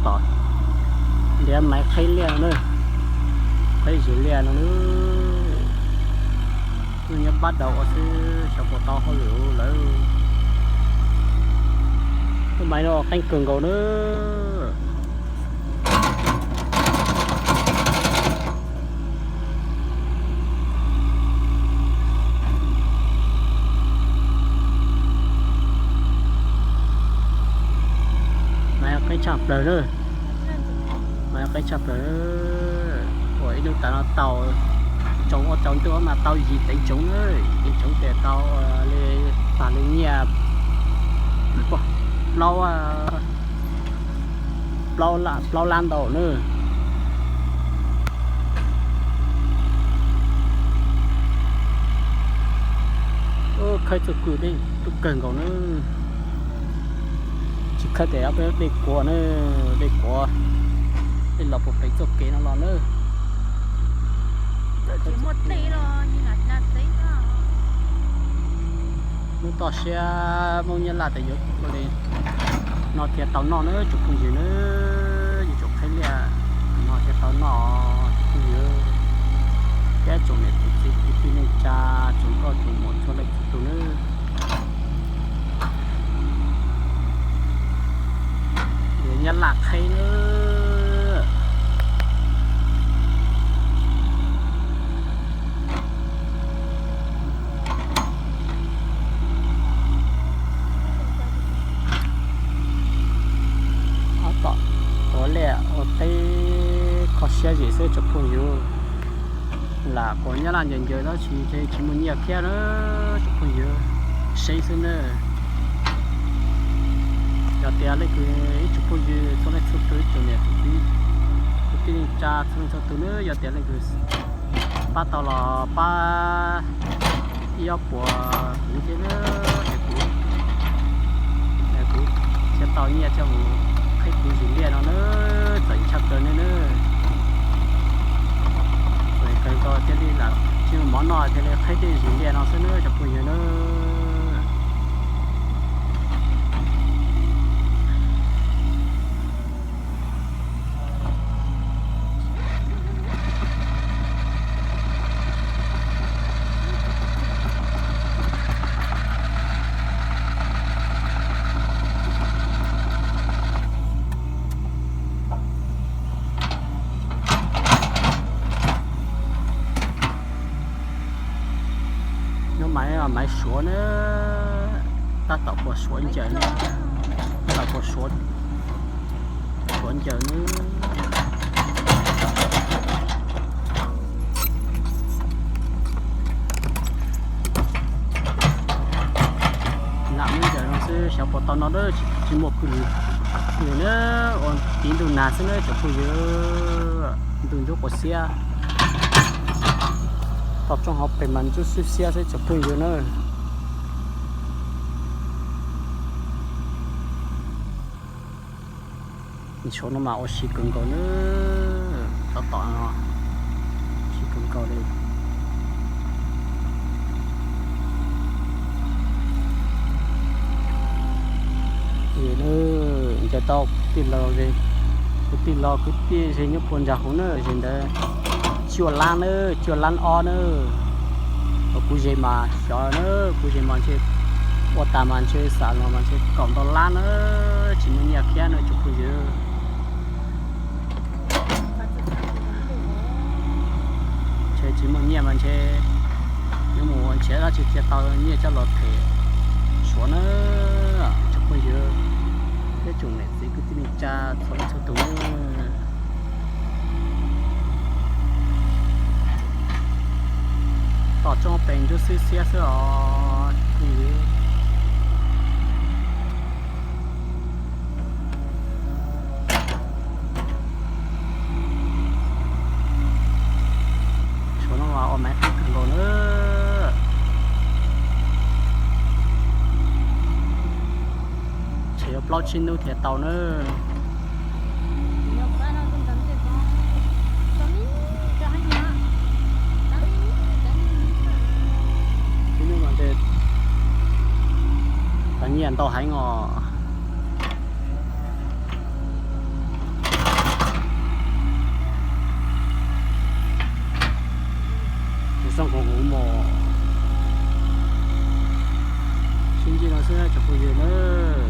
Tom ntiav maiv qheb liaj no na, qheb zis liaj no na. Nyob pab daus ua xwb xyov puas tau hauj lwm lawm. Lub maiv no qeeb kawg nkaus na. Maiv qeeb tshaj plaws na. Maiv qeeb tshaj plaws. Ua ib lub tav no tau tsoom ua tsaus ntuj mas tau yim teev tsoov na, yim teev tsoov ces tau li tag li nyiaj plaub, plaub lab ntau na. Khawb txuj kwm dej tub kawg nkaus na. Tsis khawb tes ob peb dej kuav na, dej kuav, dej los puag pem txoj kev no los na. Hnub toj siab Hmoob Nyab Laj tias yuav ua li no thiaj tau noj na tsoom phooj ywg na. Yuav tsum qheb liaj no thiaj tau noj tsoom phooj ywg, thiab tsoom niam tsoom txiv kwv tij neej tsa, tsoom nkauj tsoom muam txhua leej txhua tus na. Yuav Nyab Laj qheb na. Ob tom ua liaj ua teb kho siab zim xwb tsoom phooj ywg. Lam quas Nyab Laj ncaws ncaws tab sis ces tsis muaj nyiaj thiab na tsoom phooj ywg, seb xwb na. Yog tias leej twg ib tsoom phooj ywg txhua leej txhua tus, ib tsoom niam tsoom txiv kwv tij neej tsa txhua leej txhua tus na, yog tias leej twg pab tau los pab ib ob puas kuv thiab na, es kuv, es kuv thiaj tau nyiaj coj mus qheb kuv zis liaj no na, txawm tshaj plaws ne na. Txawm kawg nkaus thiaj li lam tsis muaj mov noj thiaj li qheb tej zis liaj no xwb na cov phooj ywg na. Nyob maiv, maiv suav na, tab tom puas suav ncaws na, tab tom puas suav, suav ncaws na. Lam muab ncaws no xwb xyov puas tau no, tsis muaj kwj lwm na, ua tiv ntuj nag xwb na cov phooj ywg, ntuj ntub quas xiab. Toj roob hauv pes mas ntsuab xwb xiab xwb cov phooj ywg na. Suav no mas ua si kawg nkaus na, tab tom no si kawg nkaus li. Ncaws tau kwv tij laus, kwv tij laus kwv tij ze nyob puag ntsa hauv na, ze ntawd cuaj lab na, cuaj lab ob na. Kuv ze mas xyov na, kuv ze mas ntshe ua tas mas ntshe xam los mas ntshe kaum ntau lab na, tsis muaj nyiaj thiab na cov phooj ywg. Ntshe tsis muaj nyiaj mas ntshe yuav mus ua nrhiav dab tsi thiaj tau nyiaj coj los them suav na cov phooj ywg, thiab tsoom niam txiv kwv tij neej tsa txhua leej txhua tus. Toj roob pes ntsuab xwb xiab xwb os. Suav no mas ua maiv qeeb kawg nkaus na. Ntshe yuav plaub tsib hnub thiaj tau na. Tib hnub mas ntshe tau nyiaj ntau heev os. Zoo nkaus kuv mus sib ntsib no xwb tsoom phooj ywg nawb.